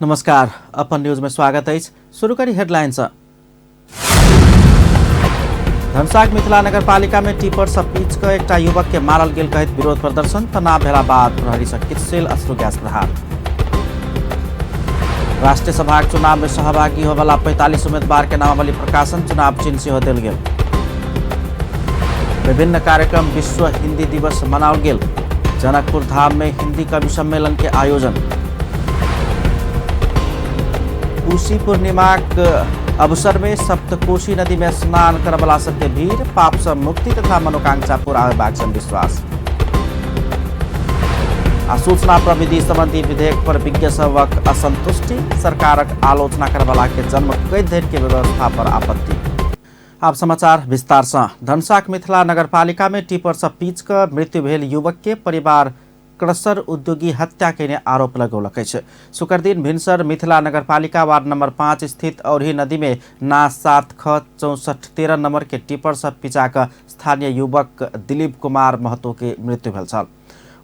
नमस्कार, अपन न्यूज में स्वागत अछि। शुरू करी हेडलाइन से। धनसाक मिथिला नगरपालिका में टिपर से पीच कऽ एकटा युवक के मारल गेल कहैत विरोध प्रदर्शन। तनाव भेला बाद प्रहरी से कित्सेल अश्रु गैस प्रहार। राष्ट्रीय सभाक चुनाव में सहभागी होवला 45 उम्मीदवार के नामावली प्रकाशन, चुनाव चिन्ह सेहो देल गेल। विभिन्न कार्यक्रम विश्व हिंदी दिवस मनाओल गेल। जनकपुर धाम में हिंदी कवि सम्मेलन के आयोजन। कोसी पूर्णिमाक अवसर में सप्तकोशी नदी में स्नान करवला सबके भीड़, पाप से मुक्ति तथा मनोकांक्षा पूरा होबाक विश्वास। आ सूचना प्रविधि संबंधी विधेयक पर विज्ञ सभक असंतुष्टि, सरकारक आलोचना करवला के जन्म कैद धरि के व्यवस्था पर आपत्ति। आब समाचार विस्तार से। धनसाक मिथिला नगरपालिका में टिपर से पीच कऽ मृत्यु भेल युवक के परिवार क्रसर उद्योगी हत्या केने आरोप लगौलक अछि। शुक्रदिन भिनसर मिथिला नगरपालिका वार्ड नंबर 5 स्थित औरही नदी में ना 7 ख 64 13 नंबर के टिपर से पिचा कऽ स्थानीय युवक दिलीप कुमार महतो के मृत्यु भेल छल।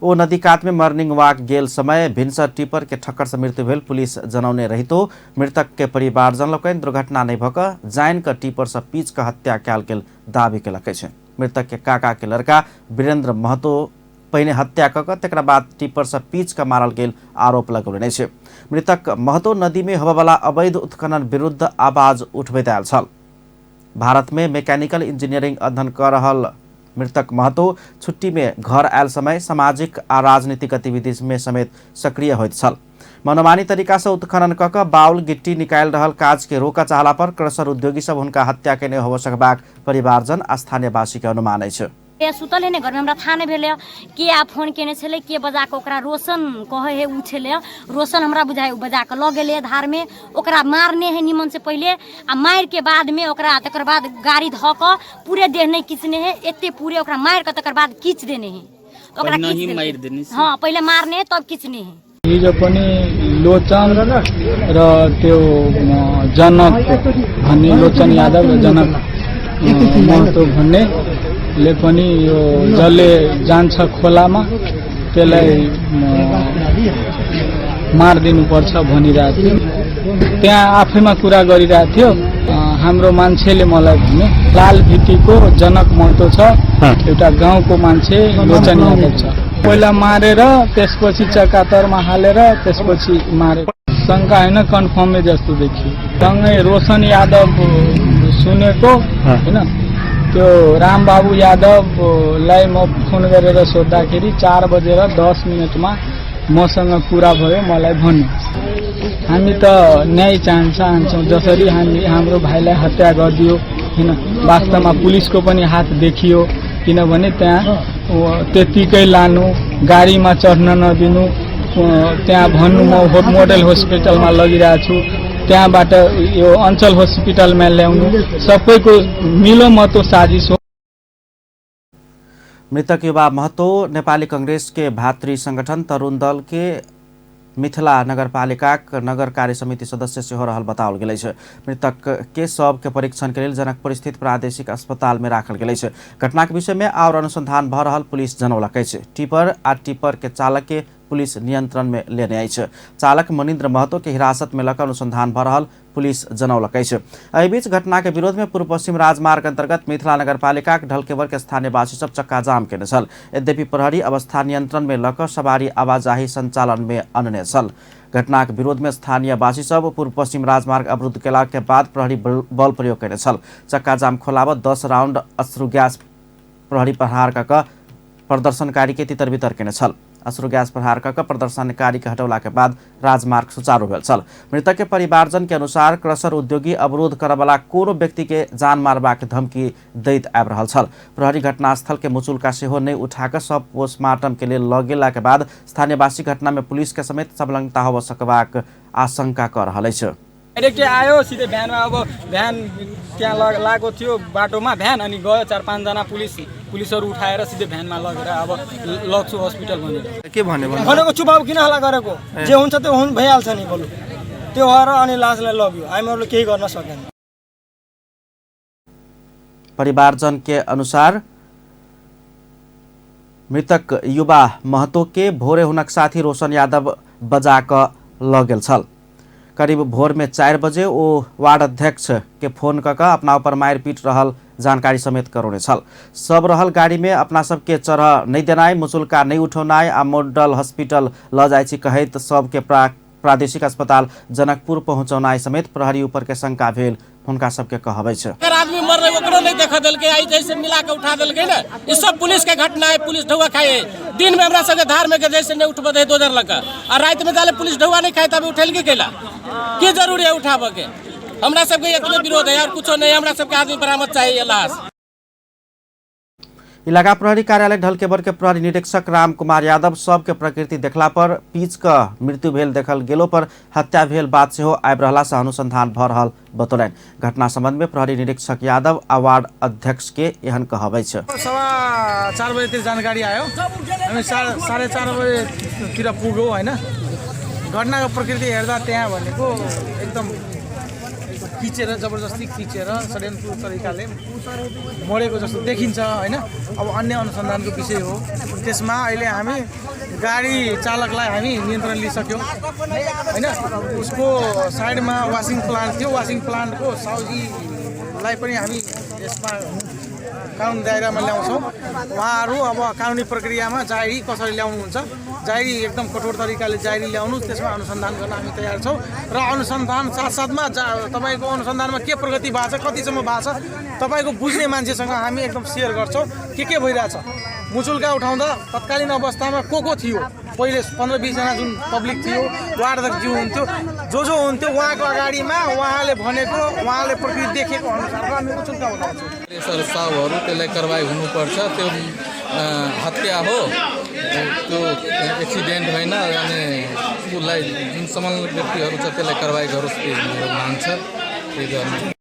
ओ नदी कात में मॉर्निंग वॉक गेल समय भिनसर टिपर के ठक्कर से मृत्यु भेल पुलिस जनौने रहितो मृतक के परिवारजन लोकनि दुर्घटना नहि भऽ कऽ जानि कऽ टिपर से पीच कऽ हत्या कयल गेल दावी केलक अछि। मृतक के काका के लड़का वीरेंद्र महतो पहिने हत्या कऽ कऽ तकरा बाद टिपर से पीच कऽ मारल गेल आरोप लगौलनि अछि। मृतक महतो नदी में होबयवला अवैध उत्खनन विरुद्ध आवाज उठबैत आयल छल। भारत में मैकेनिकल इंजीनियरिंग अध्ययन कऽ रहल मृतक महतो छुट्टी में घर आयल समय सामाजिक आ राजनीतिक गतिविधि में समेत सक्रिय होइत छल। मनोमानी तरीका से उत्खनन कऽ कऽ बाउल गिट्टी निकालि रहल काज के रोकऽ चाहला पर क्रसर उद्योगी सब हुनका हत्या केने होबय सकबाक परिवारजन आ स्थानीयवासी के अनुमान अछि। सुतल है ने घरमे, हमरा थाह नहि भेलै के आब फोन केने छलै, के बजा कऽ ओकरा रोशन कहै है ओ छलै रोशन, हमरा बुझाइ ओ बजा कऽ लऽ गेलै धारमे, ओकरा मारने है निमन से पहिले आ मारिके बादमे ओकरा तकर बाद गाड़ी धऽ कऽ पूरे देह नहि किचने है, एते पूरे ओकरा मारि कऽ तकर बाद किच देने है ओकरा। पहिने ही खींच मारि देने छै। हँ, पहिले मारने है तब किचने है। हिजो पनि लोचन र त्यो जनक भन्ने, लोचन यादव र जनक महतो भन्नेले पनि यो जसले जान्छ खोलामा त्यसलाई मारिदिनुपर्छ भनिरहेको थियो। त्यहाँ आफैमा कुरा गरिरहेको थियो। हाम्रो मान्छेले मलाई भन्यो, लाल भित्तीको जनक महतो छ, एउटा गाउँको मान्छे लोचन यादव छ, पहिला मारेर त्यसपछि चक्कातरमा हालेर त्यसपछि मारे। शङ्का होइन, कन्फर्मै जस्तो देखियो। सँगै रोशन यादव सुनेको होइन, त्यो रामबाबु यादवलाई म फोन गरेर सोद्धाखेरि 4:10 मसँग कुरा भयो, मलाई भन्यो। हामी त न्याय चाहन्छौँ। जसरी हामी हाम्रो भाइलाई हत्या गरिदियो होइन, वास्तवमा पुलिसको पनि हात देखियो, किनभने त्यहाँ त्यत्तिकै लानु, गाडीमा चढ्न नदिनु, त्यहाँ भन्नु म मोडल हस्पिटलमा लगिरहेको छु, त्यहाँबाट यो अञ्चल हस्पिटलमा ल्याउनु, सबैको मिलोमतो साजिस हो। मृतक युवा महतो नेपाली कांग्रेस के भातृ संगठन तरुण दल के मिथिला नगरपालिकाक नगर कार्य समिति सदस्य सेहो रहल बताओल गेल अछि। मृतक के शव के परीक्षण के लेल जनकपुर स्थित प्रादेशिक अस्पताल में राखल गेल अछि। घटनाक विषय में आओर अनुसंधान भऽ रहल पुलिस जनौलक अछि। टिपर आ टिपर के चालक के पुलिस नियंत्रण में लेने अछि। चालक मनिन्द्र महतो के हिरासत में लऽ कऽ अनुसंधान भऽ रहल पुलिस जनौलक अछि। एहि बीच घटना के विरोध में पूर्व पश्चिम राजमार्ग अंतर्गत मिथिला नगरपालिकाक ढलकेवर के स्थानीयवासी सब चक्काजाम केने छल। यद्यपि प्रहरी अवस्था नियंत्रण में लऽ कऽ सवारी आवाजाही संचालन में अनने छल। घटनाक विरोध में स्थानीयवासी सब पूर्व पश्चिम राजमार्ग अवरुद्ध केला के बाद प्रहरी बल प्रयोग केने छल। चक्काजाम खोलाबऽ 10 राउंड अश्रु गैस प्रहरी प्रहार कऽ कऽ प्रदर्शनकारी के तितर बितर केने छल। अश्रु गैस प्रहार कऽ कऽ प्रदर्शनकारी के हटौला के बाद राजमार्ग सुचारू भेल छल। मृतक के परिवारजन के अनुसार क्रसर उद्योगी अवरोध करऽवला कोनो व्यक्ति के जान मारबाक धमकी दैत आबि रहल छल। प्रहरी घटनास्थल के मुचुल्का सेहो नहि उठा कऽ शव पोस्टमार्टम के लेल लऽ गेला के बाद स्थानीयवासी घटना में पुलिस के समेत संलग्नता होबऽ सकबाक आशंका कऽ रहल अछि। डाइरेक्टै आयो सिधै भ्यानमा, अब भ्यान त्यहाँ लागेको थियो बाटोमा भ्यान, अनि गयो 4-5 जना पुलिसहरू उठाएर सिधै भ्यानमा लगेर अब लग्छु हस्पिटल भनेर। के भन्यो भन्नु? भनेको चुप, अब किन हल्ला गरेको, जे हुन्छ त्यो हुन भइहाल्छ नि बरु। त्यो भएर अनि लासलाई लग्यो, हामीहरूले केही गर्न सकेन। परिवारजन के अनुसार मृतक युवा महतो के भोरे हुनक साथी रोशन यादव बजा कऽ लऽ गेल छल। करीब भोर में 4 बजे ओ वार्ड अध्यक्ष के फोन कऽ कऽ अपना ऊपर मारि पीट रहल जानकारी समेत करौने छल। सब रहल गाड़ी में अपना सबके चढ़ नहि देनाइ, मुचुल्का नहि उठौनाइ आ मॉडल हॉस्पिटल लऽ जाइ छी कहैत सबके प्रादेशिक अस्पताल जनकपुर पहुँचौनाइ समेत प्रहरी ऊपर के शंका भेल हुनका सबके कहब अछि। अगर आदमी मर रहे ओकरो नहीं देख देलकै, आई जैसे मिला के उठा देलकै ने, ई सब पुलिस के घटना है। पुलिस ढौआ खाए है दिन में हमरा सबके धार में के जैसे नहीं उठबे दे दोजर लग आ रात में जाले पुलिस ढौआ नहीं खाए तब उठेल के कैला की जरूरी है उठाबे के। हमरा सबके इतने विरोध है और कुछो नहीं, हमरा सबके आदमी बरामद चाहिए लाश। इलाका प्रहरी कार्यालय ढलकेबर के प्रहरी निरीक्षक राम कुमार यादव सबके प्रकृति देखला पर पीच क मृत्यु भेल देखल गेलो पर हत्या भेल बात सेहो आबि रहला से अनुसंधान भ रहल बतौलनि। घटना संबंध में प्रहरी निरीक्षक यादव आ वार्ड अध्यक्ष के एहन कहब अछि। 4:15 बजेतिर जानकारी आयो, हामी 4:30 बजेतिर पुग्यौँ होइन। घटनाको प्रकृति हेर्दा त्यहाँ भनेको एकदम खिचेर जबरजस्ती खिचेर षड्यन्त्र तरिकाले मरेको जस्तो देखिन्छ होइन। अब अन्य अनुसन्धानको विषय हो, त्यसमा अहिले हामी गाडी चालकलाई हामी नियन्त्रण लिइसक्यौँ होइन। उसको साइडमा वासिङ प्लान्ट थियो, वासिङ प्लान्टको साउजीलाई पनि हामी यसमा कानुन दायरामा ल्याउँछौँ। उहाँहरू अब कानुनी प्रक्रियामा जाहेरी कसरी ल्याउनुहुन्छ, जाहेरी एकदम कठोर तरिकाले जाहेरी ल्याउनु, त्यसमा अनुसन्धान गर्न हामी तयार छौँ। र अनुसन्धान साथसाथमा तपाईँको अनुसन्धानमा के प्रगति भएको छ, कतिसम्म भएको छ, तपाईँको बुझ्ने मान्छेसँग हामी एकदम सेयर गर्छौँ के भइरहेछ। मुचुल्का उठाउँदा तत्कालीन अवस्थामा को को थियो, पहिले 15-20 जना जुन पब्लिक थियो, वार्ड अध्यक्षज्यू हुन्थ्यो, जो जो हुन्थ्यो उहाँको अगाडिमा उहाँले भनेको, उहाँले प्रकृति देखेको अनुसारको हामी मुचुल्का उठाउँछौँ। सर साउहरू त्यसलाई कारवाही हुनुपर्छ। त्यो हत्या हो, त्यो एक्सिडेन्ट होइन। अनि उसलाई जुन संलग्न व्यक्तिहरू छ त्यसलाई कारवाही गरोस्, त्यो मेरो माग छ। त्यही गर्नु।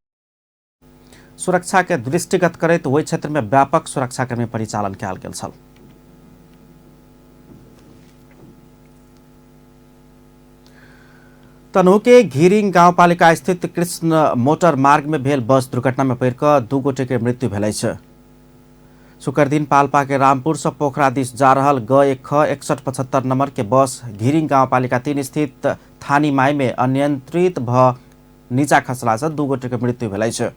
सुरक्षा के दृष्टिगत करैत ओहि क्षेत्र में व्यापक सुरक्षाकर्मी परिचालन कयल गेल छल। तनहु के घिरिङ गाउँपालिका स्थित कृष्ण मोटर मार्ग में भेल बस दुर्घटना में पड़ि कऽ 2 गोटे के मृत्यु भेल अछि। शुक्र दिन पाल्पा के रामपुर से पोखरा दिस जा रहल ग 1 ख 6175 नंबर के बस घिरिङ गाउँपालिका 3 स्थित थानीमाई में अनियंत्रित भ नीचा खसला से 2 गोटे के मृत्यु भेल अछि।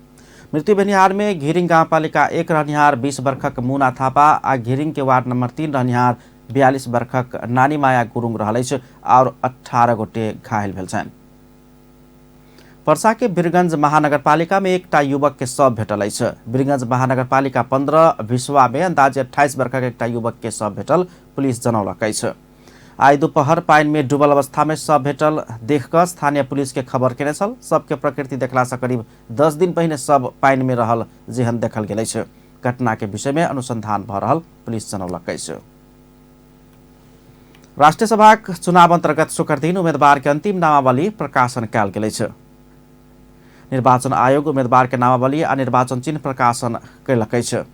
मृत्यु भेनिहार में घिरिङ गाउँपालिका 1 रहनिहार 20 वर्षक मुना थापा आ घिरिङ के वार्ड नंबर 3 रहनिहार 42 वर्षक नानी माया गुरुङ रहल अछि और 18 गोटे घायल भेल छनि। पर्सा के वीरगंज महानगरपालिका में एकटा युवक के शव भेटल अछि। वीरगंज महानगरपालिका 15 विश्वा में अंदाजे 28 वर्षक एकटा युवक के शव भेटल पुलिस जनौलक अछि। आइ दोपहर पानि में डूबल अवस्था में शव भेटल देख कऽ स्थानीय पुलिस के खबर केने छल। शव के प्रकृति देखला से करीब 10 दिन पहिने शव पानि में रहल जेहन देखल गेल अछि। घटना के विषय में अनुसंधान भ रहल पुलिस जनौलक अछि। राष्ट्रीय सभाक चुनाव अंतर्गत शुक्र दिन उम्मीदवार के अंतिम नामावली प्रकाशन कयल गेल अछि। निर्वाचन आयोग उम्मीदवार के नामावली आ निर्वाचन चिन्ह प्रकाशन कयलक अछि।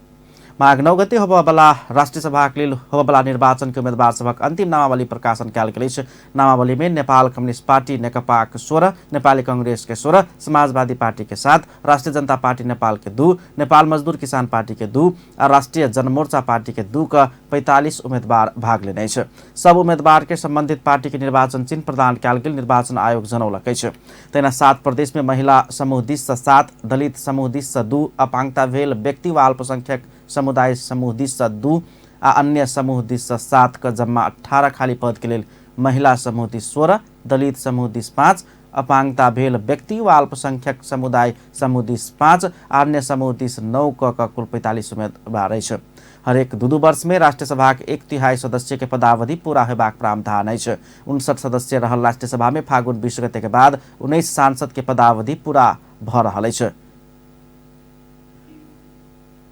माघ 9 गते होबयवला राष्ट्रीय सभाक लेल होबयवला निर्वाचन के उम्मीदवार सभक अंतिम नामावली प्रकाशन कयल गेल अछि। नामावली में नेपाल कम्युनिस्ट पार्टी नेकपाक 16, नेपाली कांग्रेस के 16, समाजवादी पार्टी के 7, राष्ट्रिय जनता पार्टी नेपाल के 2, नेपाल मजदूर किसान पार्टी के 2 आ राष्ट्रिय जनमोर्चा पार्टी के 2 का 45 उम्मीदवार भाग लेने अछि। सब उम्मीदवार के संबंधित पार्टी के निर्वाचन चिन्ह प्रदान कयल गेल निर्वाचन आयोग जनौलक अछि। तहिना 7 प्रदेश में महिला समूह दिस सँ 7, दलित समूह दिस सँ 2, अपांगता भेल व्यक्ति व अल्पसंख्यक समुदाय समूह दिस सँ 2 आ अन्य समूह दिस सँ 7 क जम्मा 18 खाली पद के लेल महिला समूह दिस 16, दलित समूह दिस 5, अपांगता भेल व्यक्ति व अल्पसंख्यक समुदाय समूह दिस 5 आ अन्य समूह दिस 9 क कुल 45 उम्मीदवार अछि। हरेक 2-2 वर्ष में राष्ट्रीय सभाक 1/3 सदस्य के पदावधि पूरा होबाक प्रावधान अछि। 59 सदस्य रहल राष्ट्रीय सभा में फागुन 20 गते के बाद 19 सांसद के पदावधि पूरा भ रहल अछि।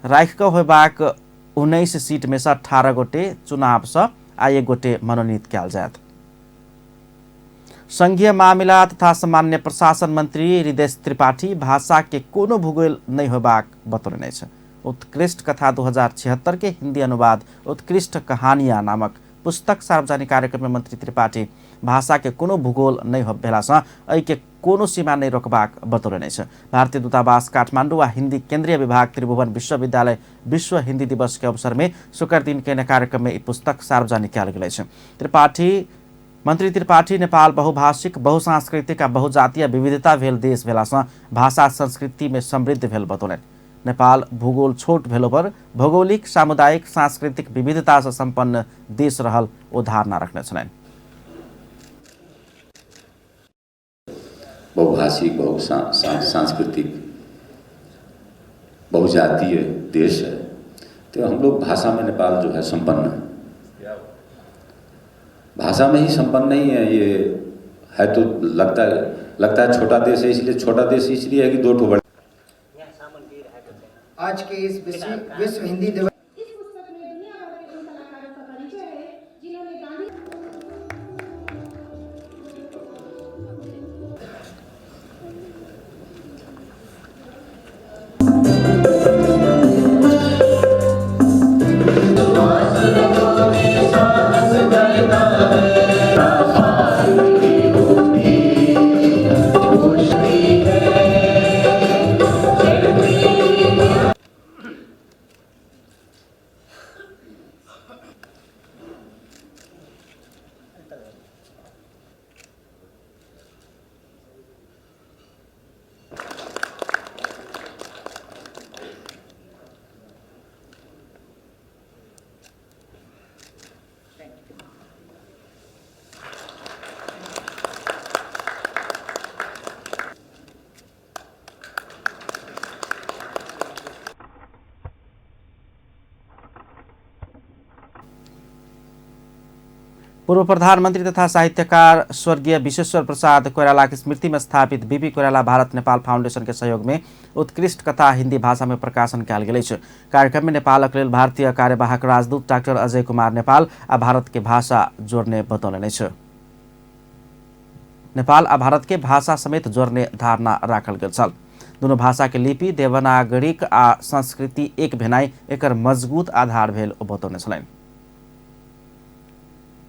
राखि कऽ होयबाक 19 सीट में से 18 गोटे चुनाव सँ आ 1 गोटे मनोनीत कयल जायत। संघीय मामिला तथा सामान्य प्रशासन मंत्री हृदय त्रिपाठी भाषा के कोनो भूगोल नहि होयबाक बतौलनि अछि। उत्कृष्ट कथा 2076 के हिंदी अनुवाद उत्कृष्ट कहानियां नामक पुस्तक सार्वजनिक कार्यक्रम में मंत्री त्रिपाठी भाषा के कोनो भूगोल नहि भेला सँ एहि के कोनो सीमा नहि रोकबाक बतौलनि अछि। भारतीय दूतावास काठमांडू आ हिंदी केंद्रीय विभाग त्रिभुवन विश्वविद्यालय विश्व हिंदी दिवस के अवसर में शुक्र दिन केने कार्यक्रम में ई पुस्तक सार्वजनिक कयल गेल अछि। त्रिपाठी मंत्री त्रिपाठी नेपाल बहुभाषिक, बहुसांस्कृतिक आ बहुजातीय विविधता भेल देश भेलासँ भाषा संस्कृति में समृद्ध भेल बतौलनि। नेपाल भूगोल छोट भेलो पर भौगोलिक, सामुदायिक, सांस्कृतिक विविधता से संपन्न देश रहल ओ धारणा रखने छलनि। बहुभाषिक, बहुसांस्कृतिक, बहुजातीय देश है, तो हम लोग भाषा में नेपाल जो है संपन्न है। भाषा में ही संपन्न नहीं है ये है तो लगता है छोटा देश है, इसलिए छोटा देश इसलिए है कि दो ठो बड़े। आज के इस विश्व हिंदी दिवस पूर्व प्रधानमन्त्री तथा साहित्यकार स्वर्गीय विश्वेश्वर प्रसाद कोइराला के स्मृति में स्थापित बीपी कोइराला भारत नेपाल फाउंडेशन के सहयोग में उत्कृष्ट कथा हिंदी भाषा में प्रकाशन कयल गेल अछि। कार्यक्रम में नेपालक लेल भारतीय कार्यवाहक राजदूत डाक्टर अजय कुमार नेपाल आ भारत के भाषा जोड़ने बतौलनि अछि। नेपाल आ भारत के भाषा समेत जोड़ने धारणा राखल गेल छल। दुनू भाषा के लिपि, देवनागरिक आ संस्कृति एक भेनाइ एकर मजबूत आधार भेल ओ बतौने छलनि।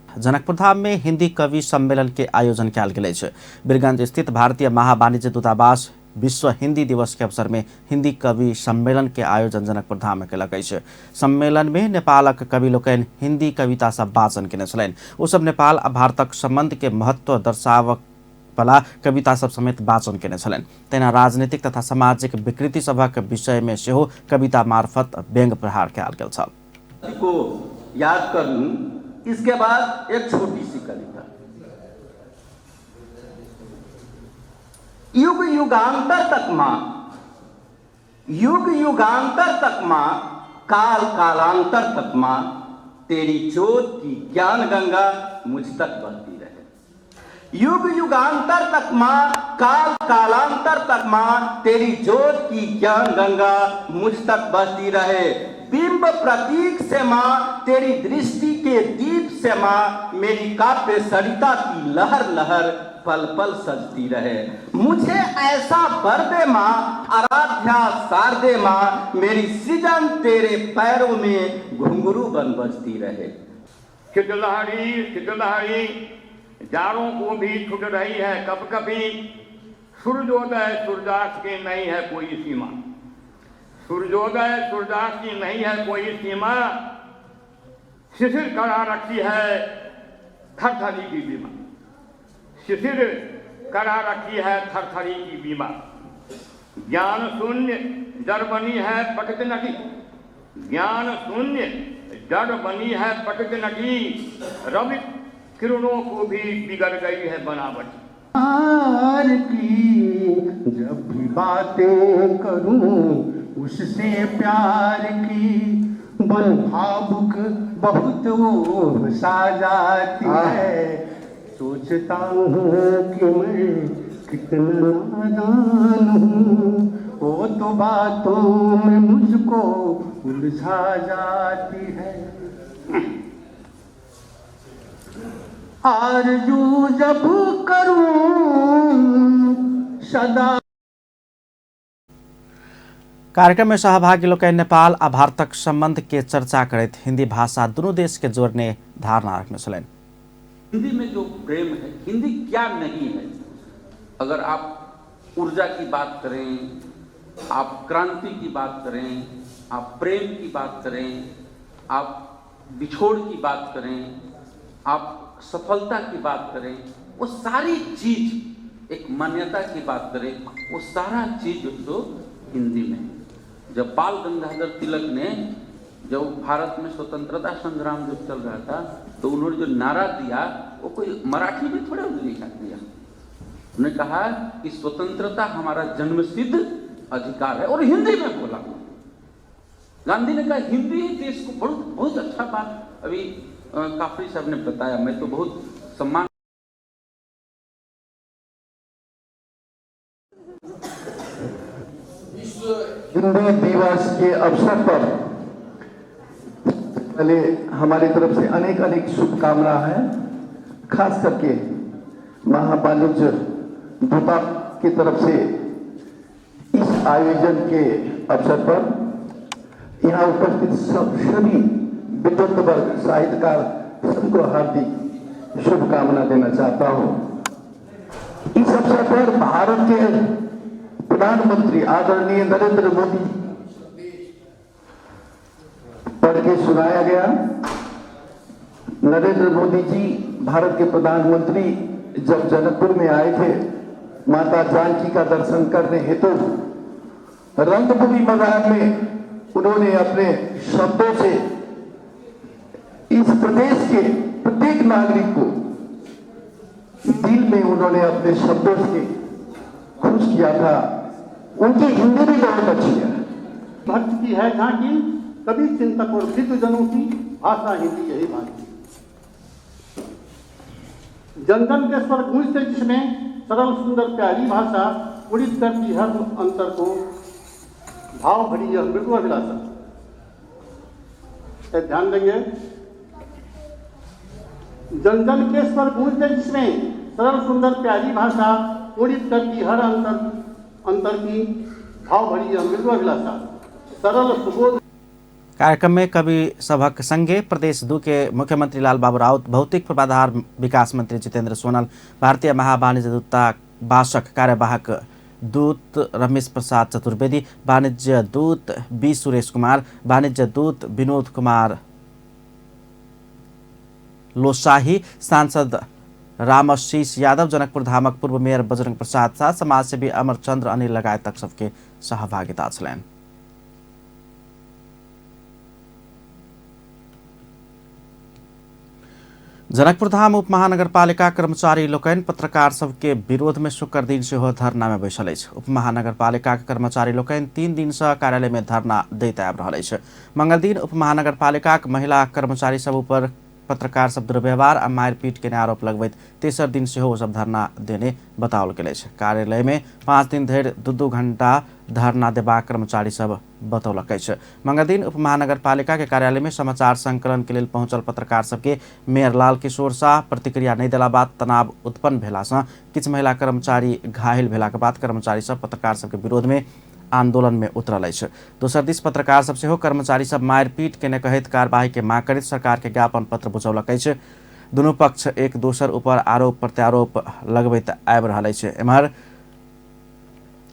जनकपुरधाम में हिंदी कवि सम्मेलन के आयोजन कयल गेल अछि। बीरगंज स्थित भारतीय महावाणिज्य दूतावास विश्व हिंदी दिवस के अवसर में हिंदी कवि सम्मेलन के आयोजन जनकपुरधाम में कयलक अछि। सम्मेलन में नेपालक कवि लोकनि हिंदी कविता सब वाचन केने छलनि। ओ सब नेपाल आ भारतक संबंध के महत्व दर्शावक वाला कविता सब समेत वाचन केने छलनि। तहिना राजनीतिक तथा सामाजिक विकृति सभक विषय में सेहो कविता मार्फत व्यंग्य प्रहार कयल गेल छल। को याद कर लूं, इसके बाद एक छोटी सी कविता। युग युगांतर तक मां, युग युगांतर तक मां, काल कालांतर तक मां, तेरी ज्योत की ज्ञान गंगा मुझ तक बहती रहे। युग युगांतर तक मां, काल कालांतर तक मां, तेरी ज्योत की ज्ञान गंगा मुझ तक बहती रहे। बिंब प्रतीक से मां, तेरी दृष्टि के दीप से मां, मेरी काव्य सरिता की लहर लहर पल पल सजती रहे। मुझे ऐसा वर दे मां, आराध्या शारदे मां, मेरी सृजन तेरे पैरों में घुंघरू बन बजती रहे। शीतलहरी शीतलहरी जाड़ों को भी छुट रही है कब कभी, सूर्योदय सूर्यास्त की नहीं है कोई सीमा, सूर्योदय सूर्यास्त की नहीं है कोई सीमा, शिशिर करा रखी है थरथरी की बीमा, शिशिर करा रखी है थरथरी की बीमा। ज्ञान शून्य जड़ बनी है पटक नदी, ज्ञान शून्य जड़ बनी है पटक नदी, रवि किरणों को भी बिगड़ गई है बनावट। की जब भी बातें करूं उससे प्यार की, बन भावुक बहुत वो सा जाती है। सोचता हूँ कि मैं कितना नादान हूँ, वो तो बातों में मुझको उलझा जाती है। आरज़ू जब करूँ सदा। कार्यक्रम में सहभागी लोकनि नेपाल आ भारतक संबंध के चर्चा करैत हिंदी भाषा दुनू देश के जोड़ने धारणा रखने छलनि। हिंदी में जो प्रेम है, हिंदी क्या नहीं है। अगर आप ऊर्जा की बात करें, आप क्रांति की बात करें, आप प्रेम की बात करें, आप बिछोड़ की बात करें, आप सफलता की बात करें, वो सारी चीज, एक मान्यता की बात करें, वो सारा चीज जो हिंदी में है। जब बाल गंगाधर तिलक ने, जब भारत में स्वतंत्रता संग्राम जब चल रहा था, तो उन्होंने जो नारा दिया वो कोई मराठी में थोड़ा लिखा दिया। उन्होंने कहा कि स्वतंत्रता हमारा जन्मसिद्ध अधिकार है, और हिंदी में बोला। गांधी ने कहा हिंदी ही देश को, बहुत बहुत अच्छा बात अभी काफरी साहब ने बताया, मैं तो बहुत सम्मान। हिंदी दिवस के अवसर पर पहले हमारी तरफ से अनेक अनेक शुभकामना है, खास करके महावाणिज्य दूता की तरफ से इस आयोजन के अवसर पर यहाँ उपस्थित सब सभी विद्वत वर्ग, साहित्यकार सबको हार्दिक शुभकामना देना चाहता हूँ। इस अवसर पर भारत के प्रधानमंत्री आदरणीय नरेंद्र मोदी पढ़ के सुनाया गया। नरेंद्र मोदी जी भारत के प्रधानमंत्री जब जनकपुर में आए थे माता जानकी का दर्शन करने हेतु, रंगभूमि मैदान में उन्होंने अपने शब्दों से इस प्रदेश के प्रत्येक नागरिक को दिल में उन्होंने अपने शब्दों से खुश किया था। उनकी हिंदी भी बहुत अच्छी है। भक्त की है झांकी, कवि चिंतक और विद्वजनों की भाषा हिंदी यही भांति। जन जन के स्वर गूंजते जिसमें सरल सुंदर प्यारी भाषा, उड़ित करती हर अंतर को भाव भरी यह मृदु अभिलाषा। ध्यान देंगे, जन जन के स्वर गूंजते जिसमें सरल सुंदर प्यारी भाषा, उड़ित करती हर अंतर अंतर की भाव भरी यह मृदु अभिलाषा, सरल सुबोध। कार्यक्रम में कवि सभक संगे प्रदेश 2 के मुख्यमंत्री लाल बाबू राउत, भौतिक पूर्वाधार विकास मंत्री जितेंद्र सोनल, भारतीय महावाणिज्य दूतावासक कार्यवाहक दूत रमेश प्रसाद चतुर्वेदी, वाणिज्य दूत बी सुरेश कुमार, वाणिज्य दूत विनोद कुमार लोसाही, सांसद रामशीष यादव, जनकपुर धामक पूर्व मेयर बजरंग प्रसाद शाह, समाजसेवी अमरचंद्र अनिल लगायतक सबके सहभागिता छलनि। जनकपुर धाम उप महानगरपालिका कर्मचारी लोकनि पत्रकार सबके विरोध में शुक्र दिन सेहो धरना में बैसल अछि। उप महानगरपालिका कर्मचारी लोकनि 3 दिन से कार्यालय में धरना दैत आबि रहल अछि। मंगल दिन उप महानगरपालिका महिला कर्मचारी सब ऊपर पत्रकार सब दुर्व्यवहार आ मारिपीट के आरोप लगबैत तेसर दिन सेहो सब धरना देने बताओल गेल अछि। कार्यालय में 5 दिन धरि 2-2 घंटा धरना देबाक कर्मचारी सब बतौलक अछि। मंगल दिन उप महानगरपालिका के कार्यालय में समाचार संकलन के लेल पहुंचल पत्रकार सबके मेयर लाल किशोर शाह प्रतिक्रिया नहीं देला बाद तनाव उत्पन्न भेला से किछु महिला कर्मचारी घायल भेला के बाद कर्मचारी सब पत्रकार सबके विरोध में आंदोलन में उतरल अछि। दोसर दिस पत्रकार सब सेहो कर्मचारी सब मारिपीट केने कहैत कार्यवाही के मांग करैत सरकार के ज्ञापन पत्र बुझौलक अछि। दुनू पक्ष एक दोसर ऊपर आरोप प्रत्यारोप लगबैत आबि रहल अछि। एम्हर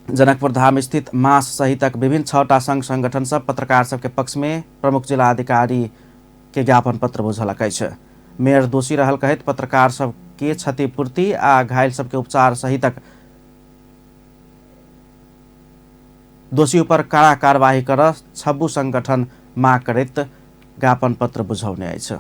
जनकपुर धाम स्थित मास सहितक विभिन्न 6टा संघ संगठन सब पत्रकार सबके पक्ष में प्रमुख जिला अधिकारी के ज्ञापन पत्र बुझौलक अछि। मेयर दोषी रहल कहैत पत्रकार सबके क्षतिपूर्ति आ घायल सबके उपचार सहितक दोषी ऊपर कड़ा कार्यवाही कर 26 संगठन माग करैत ज्ञापन पत्र बुझौने अछि।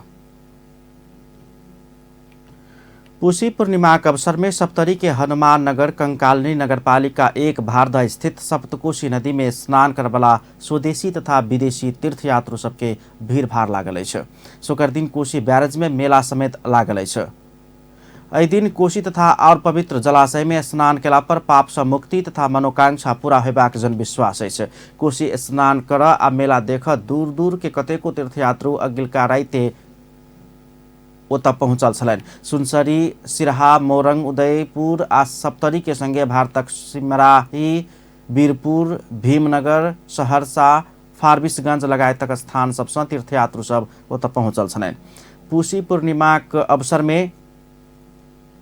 पूसी पूर्णिमाक अवसर में सप्तरी के हनुमान नगर कंकालिनी नगरपालिका 1 भारदा स्थित सप्तकोशी नदी में स्नान करबला स्वदेशी तथा विदेशी तीर्थयात्रु सबके भीड़भाड़ लागल अछि। शुक्र दिन कोशी बैरेज में मेला समेत लागल अछि। एहि दिन कोशी तथा और पवित्र जलाशय में स्नान केला पर पाप से मुक्ति तथा मनोकांक्षा पूरा होबाक जनविश्वास अछि। कोशी स्नान कर आ मेला देख दूर दूर के कतेको तीर्थयात्रु अगिलका राते ओतऽ पहुंचल छलनि। सुनसरी, सिरहा, मोरंग, उदयपुर आ सप्तरी के संगे भारतक सिमराही, वीरपुर, भीमनगर, सहरसा, फारबिसगंज लगायतक स्थान सबसँ तीर्थयात्रु सब ओतऽ पहुंचल छलनि। पूसी पूर्णिमाक अवसर में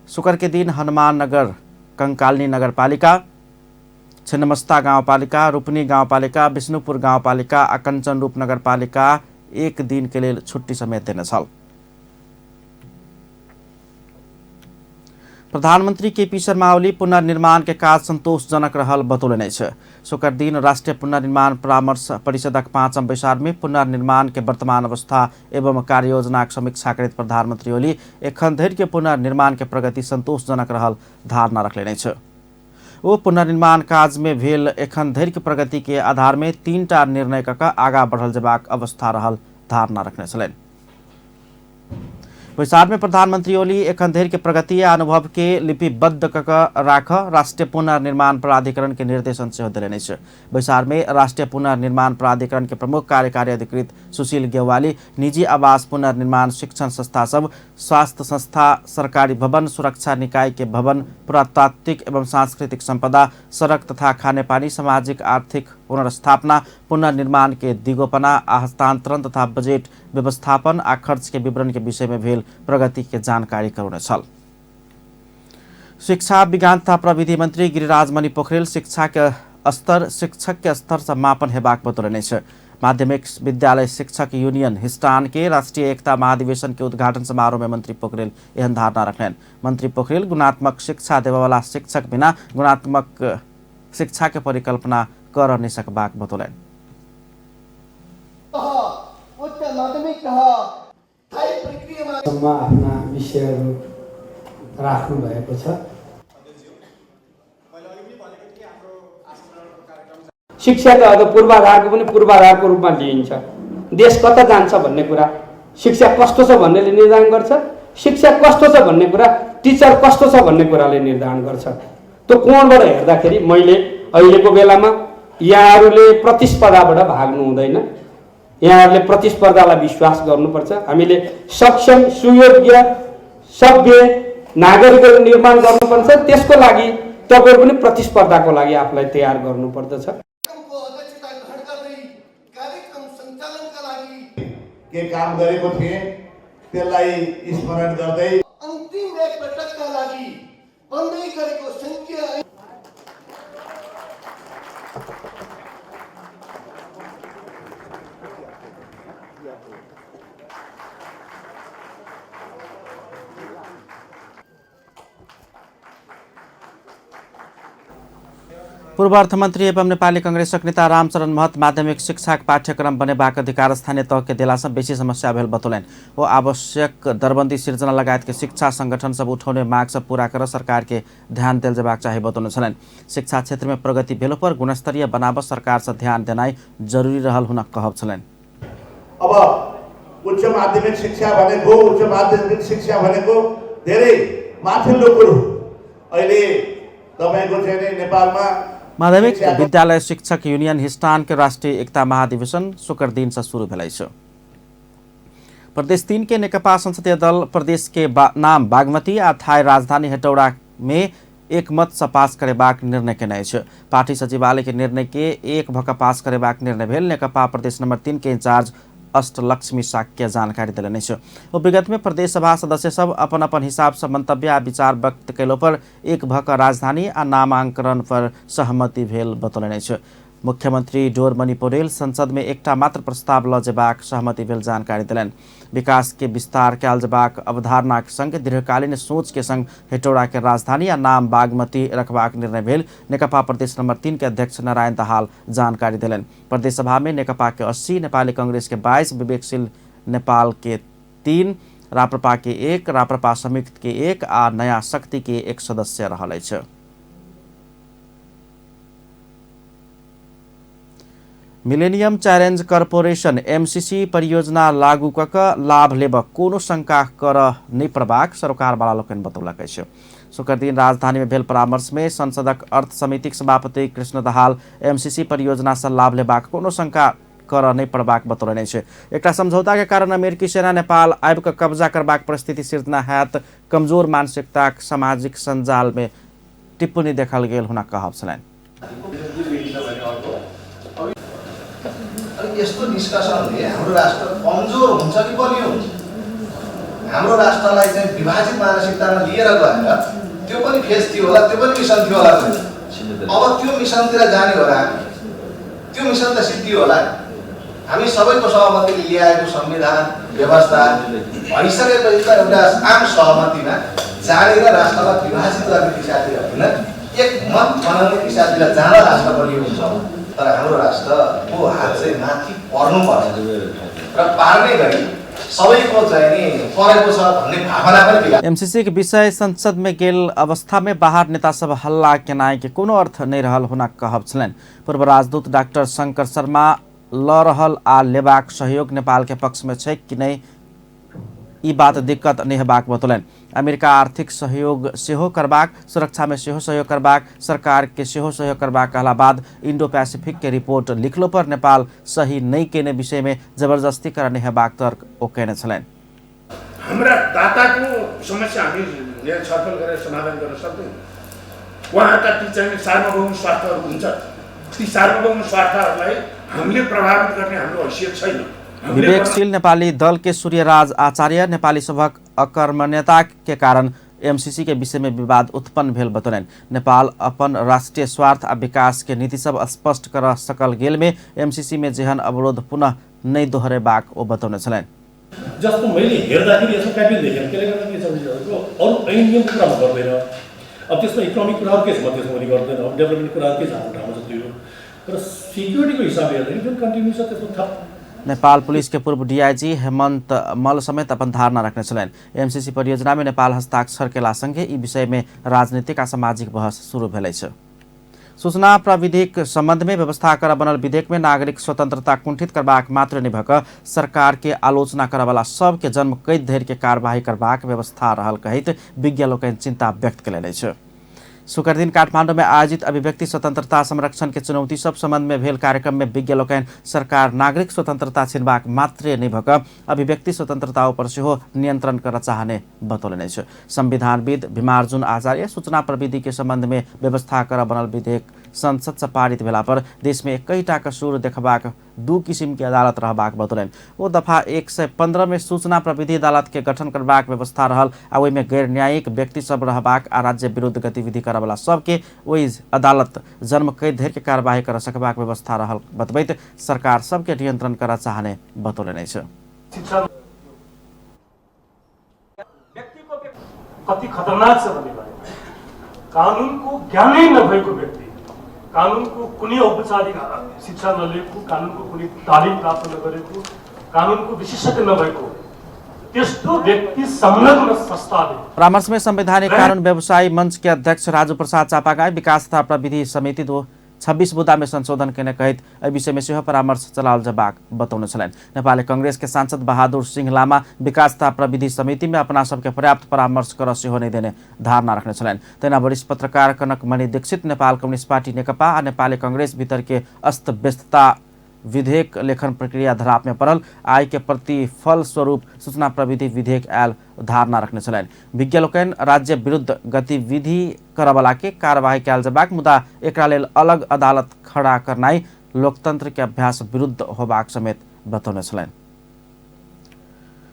शुक्र के दिन हनुमान नगर कंकालिनी नगरपालिका, छिन्नमस्ता गाउँपालिका, रूपनी गाउँपालिका, विष्णुपुर गाउँपालिका आ कंचन रूप नगरपालिका एक दिन के लेल छुट्टी समेत देने छल। प्रधानमंत्री केपी शर्मा ओली पुनर्निर्माण के काज संतोषजनक रहल बतौलनि अछि। शुक्र दिन राष्ट्रीय पुनर्निर्माण परामर्श परिषदक 5म बैसार में पुनर्निर्माण के वर्तमान अवस्था एवं कार्ययोजनाक समीक्षा करैत प्रधानमंत्री ओली एखन धरि के पुनर्निर्माण के प्रगति संतोषजनक रहल धारणा रखलनि अछि। ओ पुनर्निर्माण काज में भेल एखन धरि के प्रगति के आधार में 3टा निर्णय कऽ कऽ आगा बढ़ल जेबाक अवस्था रहल धारणा रखने छलनि। बैसार में प्रधानमंत्री ओली एखन धरि के प्रगति आ अनुभव के लिपिबद्ध कऽ कऽ राख राष्ट्रीय पुनर्निर्माण प्राधिकरण के निर्देशन सेहो देलनि अछि। बैसार में राष्ट्रीय पुनर्निर्माण प्राधिकरण के प्रमुख कार्यकारी अधिकृत सुशील गेवाली निजी आवास पुनर्निर्माण, शिक्षण संस्था सब, स्वास्थ्य संस्था, सरकारी भवन, सुरक्षा निकाय के भवन, पुरातात्विक एवं सांस्कृतिक संपदा, सड़क तथा खानेपानी, सामाजिक आर्थिक पुनर्स्थापना, पुनर्निर्माण के दिगोपना आ हस्तांतरण तथा बजट व्यवस्थापन आ खर्च के विवरण के विषय में भेल प्रगति के जानकारी करौने छल। शिक्षा विज्ञान तथा प्रविधि मंत्री गिरिराज मणि पोखरेल शिक्षा के स्तर शिक्षक के स्तर से मापन हेबाक बतौलनि अछि। माध्यमिक विद्यालय शिक्षक यूनियन हिस्टान के राष्ट्रीय एकता महाधिवेशन के उद्घाटन समारोह में मंत्री पोखरेल एहन धारणा रखलनि। मंत्री पोखरेल गुणात्मक शिक्षा देबयवला शिक्षक बिना गुणात्मक शिक्षा के परिकल्पना कर नहि सकबाक बतौलनि। आफ्ना विषयहरू राख्नु भएको छ। शिक्षा त अब पूर्वाधारको पनि पूर्वाधारको रूपमा लिइन्छ। देश कता जान्छ भन्ने कुरा शिक्षा कस्तो छ भन्नेले निर्धारण गर्छ, शिक्षा कस्तो छ भन्ने कुरा टिचर कस्तो छ भन्ने कुराले निर्धारण गर्छ। त्यो कोणबाट हेर्दाखेरि मैले अहिलेको बेलामा यहाँहरूले प्रतिस्पर्धाबाट भाग्नु हुँदैन, यहाँहरूले प्रतिस्पर्धालाई विश्वास गर्नुपर्छ। हामीले सक्षम, सुयोग्य, सभ्य नागरिकहरू निर्माण गर्नुपर्छ। त्यसको लागि तपाईँहरू पनि प्रतिस्पर्धाको लागि आफूलाई तयार गर्नुपर्दछ। के काम गरेको थिए त्यसलाई स्मरण गर्दै अन्तिम एक पटकका लागि बन्दै गरेको संघीय पूर्व अर्थमन्त्री एवं नेपाली कंग्रेसक नेता रामचरण महत माध्यमिक शिक्षाक पाठ्यक्रम बनेबाक अधिकार स्थानीय तहके देलासँ बेसी समस्या भेल बतौलनि। ओ आवश्यक दरबन्दी सिर्जना लगायतके शिक्षा संगठन सब उठौने माग सब पूरा कर सरकार के ध्यान देल जेबाक चाही बतौने छलनि। शिक्षा क्षेत्रमे प्रगति भेलो पर गुणस्तरीय बनाब सरकारसँ ध्यान देनाइ जरूरी रहल हुनक कहब छलनि। अब उच्च माध्यमिक शिक्षा भनेको उच्च माध्यमिक शिक्षा भनेको धेरै माथिल्लो कुरो। अहिले तपाईको चाहिँ नेपालमा माध्यमिक विद्यालय शिक्षक यूनियन हिस्टान के राष्ट्रीय एकता महाधिवेशन शुक्र दिन से शुरू भेल अछि। प्रदेश 3 के नेकपा संसदीय दल प्रदेश के नाम बागमती आ थाई राजधानी हेटौड़ा में एकमत से पास करेबाक निर्णय केने अछि। पार्टी सचिवालय के निर्णय के एक भक पास करेबाक निर्णय भेल नेकपा प्रदेश नंबर 3 के इंचार्ज अष्टलक्ष्मी शाक्य जानकारी देलनि अछि। ओ विगत में प्रदेश सभा सदस्य सब अपन अपन हिसाब से मंतव्य आ विचार व्यक्त कयलो पर एक भक राजधानी आ नामांकन पर सहमति भेल बतौलनि अछि। मुख्यमंत्री डोरमणि पौडेल संसद में एकटा मात्र प्रस्ताव ल जेबाक सहमति भेल जानकारी देलनि। विकास के विस्तार कयल जेबाक अवधारणाक संग दीर्घकालीन सोच के संग हेटौड़ा के राजधानी आ नाम बागमती रखबाक निर्णय भेल नेकपा प्रदेश नंबर 3 के अध्यक्ष नारायण दाहाल जानकारी देलनि। प्रदेश सभा में नेकपा के 80, नेपाली कांग्रेस के 22, विवेकशील नेपाल के 3, राप्रपा के 1, राप्रपा संयुक्त के 1 आ नया शक्ति के 1 सदस्य रहल अछि। मिलेनियम चैलेंज कॉरपोरेशन एमसीसी परियोजना लागू क क लाभ लेब कोनो शंका कर नहि पड़बाक सरोकारवाला लोकनि बतौलक अछि। शुक्र दिन राजधानी में भेल परामर्श में संसदक अर्थ समितिक सभापति कृष्ण दाहाल एमसीसी परियोजना से लाभ लेबाक कोनो शंका कर नहि पड़बाक बतौलनि अछि। एकटा समझौता के कारण अमेरिकी सेना नेपाल आबि क कब्जा करबाक परिस्थिति सिर्जना हैत कमजोर मानसिकताक सामाजिक संजाल में टिप्पणी देखल गेल हुनक कहब छलनि। यस्तो निष्कर्षले हाम्रो राष्ट्र कमजोर हुन्छ कि बलियो हुन्छ? हाम्रो राष्ट्रलाई चाहिँ विभाजित मानसिकतामा लिएर गएर त्यो पनि फेज थियो होला, त्यो पनि मिसन थियो होला। अब त्यो मिसनतिर जाने हो र हामी त्यो मिसन त सिद्धियो होला। हामी सबैको सहमतिले ल्याएको संविधान व्यवस्था भइसकेपछि त एउटा आम सहमतिमा जानेर राष्ट्रलाई विभाजित गर्ने दिशातिर होइन, एक मत बनाउने दिशातिर जाँदा राष्ट्र बलियो हुन्छ। तर हाम्रो राष्ट्रको हात चाहिँ माथि पर्नुपर्छ र पार्ने गरी सबैको चाहिँ नि परेको छ भन्ने भावना पनि विकास। एमसीसी के विषय संसद में गेल अवस्था में बाहर नेता सब हल्ला केनाइ के कोनो अर्थ नहीं रहल हुनक कहब छलनि। पूर्व राजदूत डाक्टर शंकर शर्मा ल रहल आ लेबाक सहयोग नेपाल के पक्ष में छै कि नहीं ई बात दिक्कत नहीं हेबाक बतौलनि। अमेरिका आर्थिक सहयोग सेहो करबाक, सुरक्षा में सेहो सहयोग करबाक, सरकार के सेहो सहयोग करबाक कहला बाद इंडो पैसिफिक के रिपोर्ट लिखलो पर नेपाल सही नहीं केने विषय में जबरदस्ती करने हेबाक तर्क ओ केने छलनि। हाम्रा दाताको समस्या हामी यहाँ छलफल गरेर समाधान गर्न सक्दैनौँ। उहाँका ती चाहिँ सार्वभौम स्वार्थहरू हुन्छ, ती सार्वभौम स्वार्थहरूलाई हामीले प्रभावित गर्ने हाम्रो हैसियत छैन। विवेकशील नेपाली दल के सूर्यराज आचार्य नेपाली सभक अकर्मण्यता के कारण एमसीसी के विषय में विवाद उत्पन्न भेल बतौलनि। नेपाल अपन राष्ट्रीय स्वार्थ आ विकास के नीति सब स्पष्ट कर सकल गेल में एमसीसी में जेहन अवरोध पुनः नहीं दोहरेबाक ओ बतौने छलनि। जस्तो मैले हेर्दाखेरि यसो क्यापिटल देखेँ, त्यसले गर्दा के छ भने अरू ऐन नियमको कुरामा गर्दैन, अब त्यसमा इकोनोमिक कुराहरू के छ म त्यसमा पनि गर्दैन, अब डेभलपमेन्ट कुराहरू के छ हाम्रो ठाउँमा छ त्यो, तर सिक्युरिटीको हिसाबले हेर्दाखेरि जुन कन्टिन्यू छ त्यसमा थप। नेपाल पुलिस के पूर्व डीआईजी हेमन्त मल समेत अपन धारणा रखने छलनि। एमसीसी परियोजना में नेपाल हस्ताक्षर केला संगे ई विषय में राजनीतिक आ सामाजिक बहस शुरू भेल अछि। सूचना प्रविधिक संबंध में व्यवस्था कर बनल विधेयक में नागरिक स्वतंत्रता कुंठित करबाक मात्र नहि भऽ सरकार के आलोचना करऽवला सबके जन्म कैद धरि के कार्यवाही करबाक व्यवस्था रहल कहैत विज्ञ लोकनि चिंता व्यक्त कयलनि अछि। शुक्र दिन काठमांडू में आयोजित अभिव्यक्ति स्वतंत्रता संरक्षण के चुनौती सब संबंध में भेल कार्यक्रम में विज्ञ लोकनि सरकार नागरिक स्वतंत्रता छिनबाक मात्रे नहि भऽ कऽ अभिव्यक्ति स्वतंत्रता पर सेहो नियंत्रण करऽ चाहने बतौलनि अछि। संविधानविद भीमार्जुन आचार्य सूचना प्रविधि के संबंध में व्यवस्था करऽ बनल विधेयक संसद से पारित भेला पर देश में एकैटा कसूर देखबाक दू किसिम के अदालत रहबाक बतौलनि। ओ दफा 115 में सूचना प्रविधि अदालत के गठन करबाक व्यवस्था रहल आ ओहिमे गैर न्यायिक व्यक्ति सब रहबाक आ राज्य विरुद्ध गतिविधि करऽवला सबके ओहि अदालत जन्म कैद धरि के कार्यवाही कर सकबाक व्यवस्था रहल बतबैत सरकार सबके नियंत्रण करऽ चाहने बतौलनि अछि। कति खतरनाक छ भन्ने बारेमा कानुनको ज्ञानै नभएको व्यक्ति, कानुनको कुनै औपचारिक शिक्षा नलिएको, कानुनको कुनै तालिम प्राप्त नगरेको, कानुनको विशेषज्ञ नभएको त्यस्तो व्यक्ति संलग्न संस्थाले। परामर्श में संवैधानिक कानून व्यवसायी मंच के अध्यक्ष राजू प्रसाद चापागाई विकास तथा प्रविधि समिति 26 बुदा में संशोधन केने कहैत एहि विषय में सेहो परामर्श चलाओल जेबाक बतौने छलनि। नेपाली कांग्रेस के सांसद बहादुर सिंह लामा विकास तथा प्रविधि समिति में अपना सबके पर्याप्त परामर्श कर सेहो नहि देने धारणा रखने छलनि। तहिना वरिष्ठ पत्रकार कनकमणि दीक्षित नेपाल कम्युनिस्ट पार्टी नेकपा आ नेपाली कांग्रेस भीतर के अस्त व्यस्तता विधेयक लेखन प्रक्रिया धराप में पड़ल आय के प्रतिफल स्वरूप सूचना प्रविधि विधेयक आयल धारणा रखने छलनि। विज्ञ लोकनि राज्य विरुद्ध गतिविधि करऽवला के कार्यवाही कयल जेबाक मुदा एकरा लेल अलग अदालत खड़ा करनाइ लोकतंत्र के अभ्यास विरुद्ध होबाक समेत बतौने छलनि।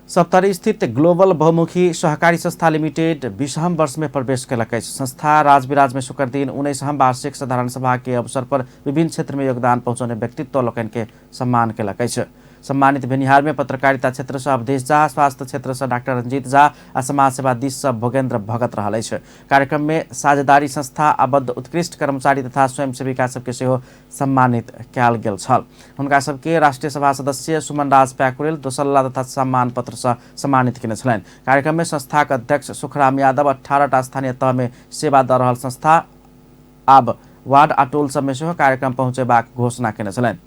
सप्तरी स्थित ग्लोबल बहुमुखी सहकारी संस्था लिमिटेड 20 वर्ष में प्रवेश कयलक अछि। संस्था राजविराज में शुक्र दिन 19 वार्षिक साधारण सभा के अवसर पर विभिन्न क्षेत्र में योगदान पहुँचौने व्यक्तित्व लोकनि के सम्मान कयलक अछि। सम्मानित भेनिहार में पत्रकारिता क्षेत्र से अवधेश झा, स्वास्थ्य क्षेत्र से डाक्टर रंजीत झा आ समाज सेवा दिस से भोगेन्द्र भगत रहल अछि। कार्यक्रम में साझेदारी संस्था आबद्ध उत्कृष्ट कर्मचारी तथा स्वयंसेविका सबके सेहो सम्मानित कयल गेल छल। हुनका सबके राष्ट्रीय सभा सदस्य सुमन राज प्याकुरेल दोसल्ला तथा सम्मान पत्र से सम्मानित केने छलनि। कार्यक्रम में संस्थाक अध्यक्ष सुखराम यादव 18टा स्थानीय तह में सेवा दऽ रहल संस्था आब वार्ड आ टोल सब में सेहो कार्यक्रम पहुँचेबाक घोषणा केने छलनि।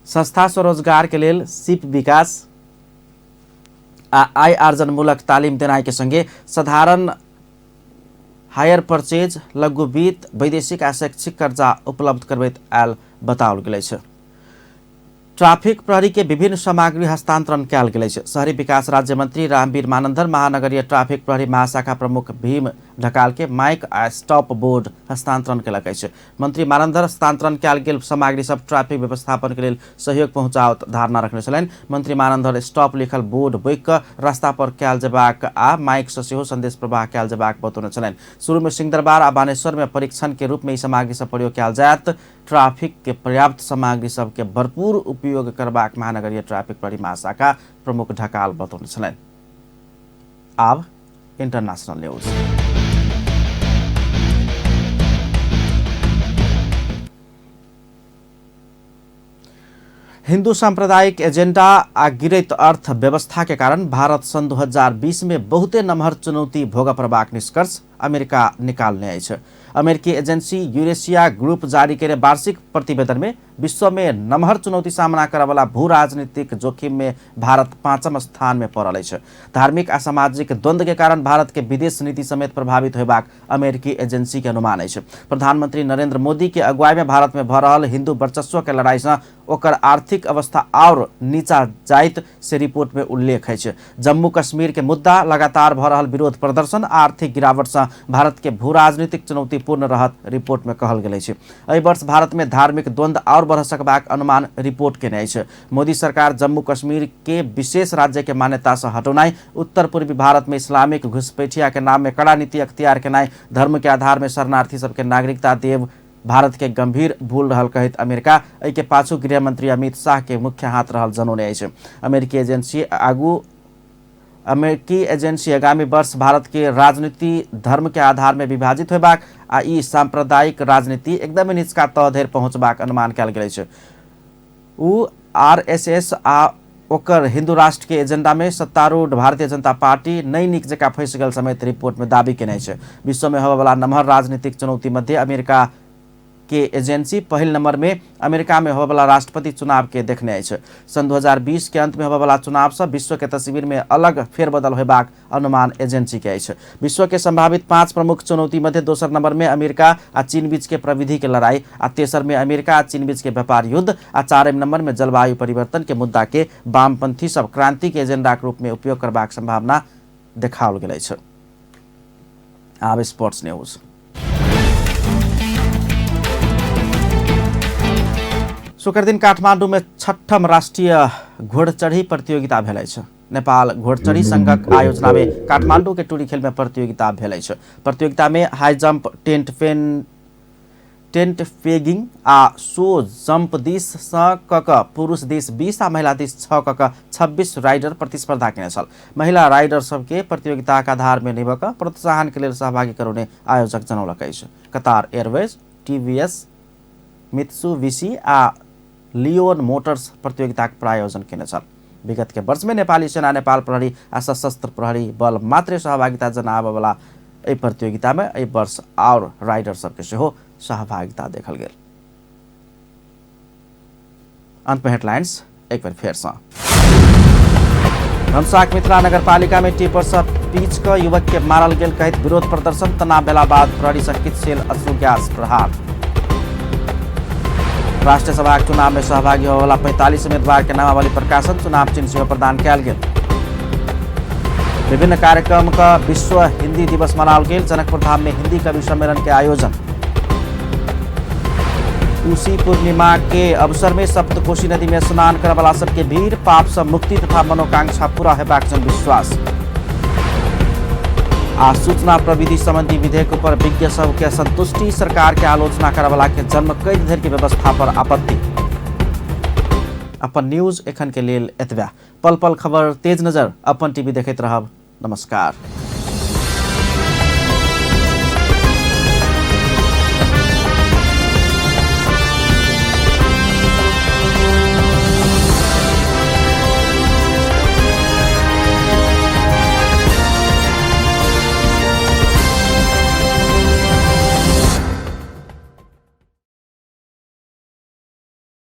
संस्था स्वरोजगार के लेल सिप विकास आ आय आर्जनमूलक तालिम देनाइ के संगे साधारण हायर परचेज, लघु वित्त, वैदेशिक आ शैक्षिक कर्जा उपलब्ध करबैत आयल बताओल गेल अछि। ट्राफिक प्रहरी के विभिन्न सामग्री हस्तांतरण कयल गेल अछि। शहरी विकास राज्य मंत्री रामवीर मानंदर महानगरीय ट्राफिक प्रहरी महाशाखा प्रमुख भीम ढकाल के माइक आ स्टॉप बोर्ड हस्तांतरण कयलक अछि। मंत्री मानंदर हस्तांतरण कयल गेल सामग्री सब ट्रैफिक व्यवस्थापन के लेल सहयोग पहुंचाओत धारणा रखने छलनि। मंत्री मानंदर स्टॉप लिखल बोर्ड बोकि कऽ रास्ता पर कयल जेबाक आ माइक से सेहो संदेश प्रवाह कयल जेबाक बतौने छलनि। शुरू में सिंहदरबार आ बानेश्वर में परीक्षण के रूप में ई सामग्री सब प्रयोग कयल जायत। ट्रैफिक के पर्याप्त सामग्री सबके भरपूर उपयोग करबाक महानगरीय ट्रैफिक प्रहरी महाशाखा प्रमुख ढकाल बतौने छलनि। आब इंटरनेशनल न्यूज। हिंदू सांप्रदायिक एजेंडा आ गिरैत अर्थव्यवस्था के कारण भारत सन् 2020 में बहुते नमहर चुनौती भोग पड़बाक निष्कर्ष अमेरिका निकालने अछि। अमेरिकी एजेंसी यूरेशिया ग्रुप जारी केने वार्षिक प्रतिवेदन में विश्व में नमहर चुनौती सामना करऽवला भू राजनीतिक जोखिम में भारत 5म स्थान में पड़ल अछि। धार्मिक आ सामाजिक द्वंद्व के कारण भारत के विदेश नीति समेत प्रभावित होबाक अमेरिकी एजेंसी के अनुमान अछि। प्रधानमंत्री नरेंद्र मोदी के अगुवाई में भारत में भऽ रहल हिंदू वर्चस्व के लड़ाई से ओकर आर्थिक अवस्था और नीचा जाइत से रिपोर्ट में उल्लेख अछि। जम्मू कश्मीर के मुद्दा, लगातार भऽ रहल विरोध प्रदर्शन, आर्थिक गिरावट से भारत के भू राजनीतिक चुनौतीपूर्ण रहत रिपोर्ट में कहल गेल अछि। एहि वर्ष भारत में धार्मिक द्वंद्व और बढ़ सकबाक अनुमान रिपोर्ट केने अछि। मोदी सरकार जम्मू कश्मीर के विशेष राज्य के मान्यता से हटौनाइ, उत्तर पूर्वी भारत में इस्लामिक घुसपैठिया के नाम में कड़ा नीति अख्तियार केनाइ, धर्म के आधार में शरणार्थी सबके नागरिकता देव भारत के गंभीर भूल रहल कहैत अमेरिका एहि के पाछू गृह मंत्री अमित शाह के मुख्य हाथ रहल जनौने अछि। अमेरिकी एजेंसी आगामी वर्ष भारत के राजनीति धर्म के आधार में विभाजित होबाक आ ई सांप्रदायिक राजनीति एकदमै निचका तह धरि पहुँचबाक अनुमान कयल गेल अछि। ओ आरएसएस आ ओकर हिंदू राष्ट्र के एजेंडा में सत्तारूढ़ भारतीय जनता पार्टी नहि नीक जकाँ फँसि गेल समेत रिपोर्ट में दावी केने अछि। विश्व में होबयवला नमहर राजनीतिक चुनौती मध्य अमेरिका के एजेंसी पहिल नंबर में अमेरिका में होबयवला राष्ट्रपति चुनाव के देखने अछि। सन् 2020 के अंत में होबयवला चुनाव से विश्व के तस्वीर में अलग फेरबदल होबाक अनुमान एजेंसी के अछि। विश्व के संभावित 5 प्रमुख चुनौती मध्य दोसर नंबर में अमेरिका आ चीन बीच के प्रविधि के लड़ाई आ तेसर में अमेरिका आ चीन बीच के व्यापार युद्ध आ चारिम नंबर में जलवायु परिवर्तन के मुद्दा के वामपंथी सब क्रांति के एजेंडा के रूप में उपयोग करबाक संभावना देखाओल गेल अछि। आब स्पोर्ट्स न्यूज। शुक्र दिन काठमांडू में 6ठम राष्ट्रीय घोड़चढ़ी प्रतियोगिता भेल अछि। नेपाल घोड़चढ़ी संघक आयोजना में काठमांडू के टुरी खेल में प्रतियोगिता भेल अछि। प्रतियोगिता में हाई जंप, टेंट पेगिंग आ सो जंप दिस सँ क पुरुष दिस 20 आ महिला दिस 6 क 26 राइडर प्रतिस्पर्धा केने छल। महिला राइडर सबके प्रतियोगिताक आधार में निभ क प्रोत्साहन के लेल सहभागी करौने आयोजक जनौलक अछि। कतार एयरवेज, टीवीएस, मित्सुबिशी आ लियोन मोटर्स प्रतियोगिताक प्रायोजन केने छल। विगत के वर्ष में नेपाली सेना, नेपाल प्रहरी आ सशस्त्र प्रहरी बल मात्रे सहभागिता जनाबयवला एहि प्रतियोगिता में एहि वर्ष और राइडर सबके सेहो सहभागिता देखल गेल। अंत में हेडलाइंस एक बेर फेर सँ। धनुषाक मिथिला नगरपालिका में टिपर सँ पीच क युवक के मारल गेल कहैत विरोध प्रदर्शन, तनाव भेला बाद प्रहरी सँ किछु सेल अश्रु गैस प्रहार। राष्ट्रीय सभा चुनाव में सहभागी होबयवला 45 उम्मीदवार के नामावली प्रकाशन, चुनाव चिन्ह सेहो प्रदान कयल गेल। विभिन्न कार्यक्रम का विश्व हिंदी दिवस मनाओल गेल, जनकपुर धाम में हिंदी कवि सम्मेलन के आयोजन। कोसी पूर्णिमा के अवसर में सप्तकोशी नदी में स्नान करवला सबके भीड़, पाप से मुक्ति तथा मनोकांक्षा पूरा हेबाक जनविश्वास। आ सूचना प्रविधि संबंधी विधेयक पर विज्ञ सबके असंतुष्टि, सरकार के आलोचना करवला के जन्म कैद धरि के व्यवस्था पर आपत्ति। अपन न्यूज एखन के लेल एतबे। पल पल खबर तेज नजर अपन टीवी देखैत रहब। नमस्कार।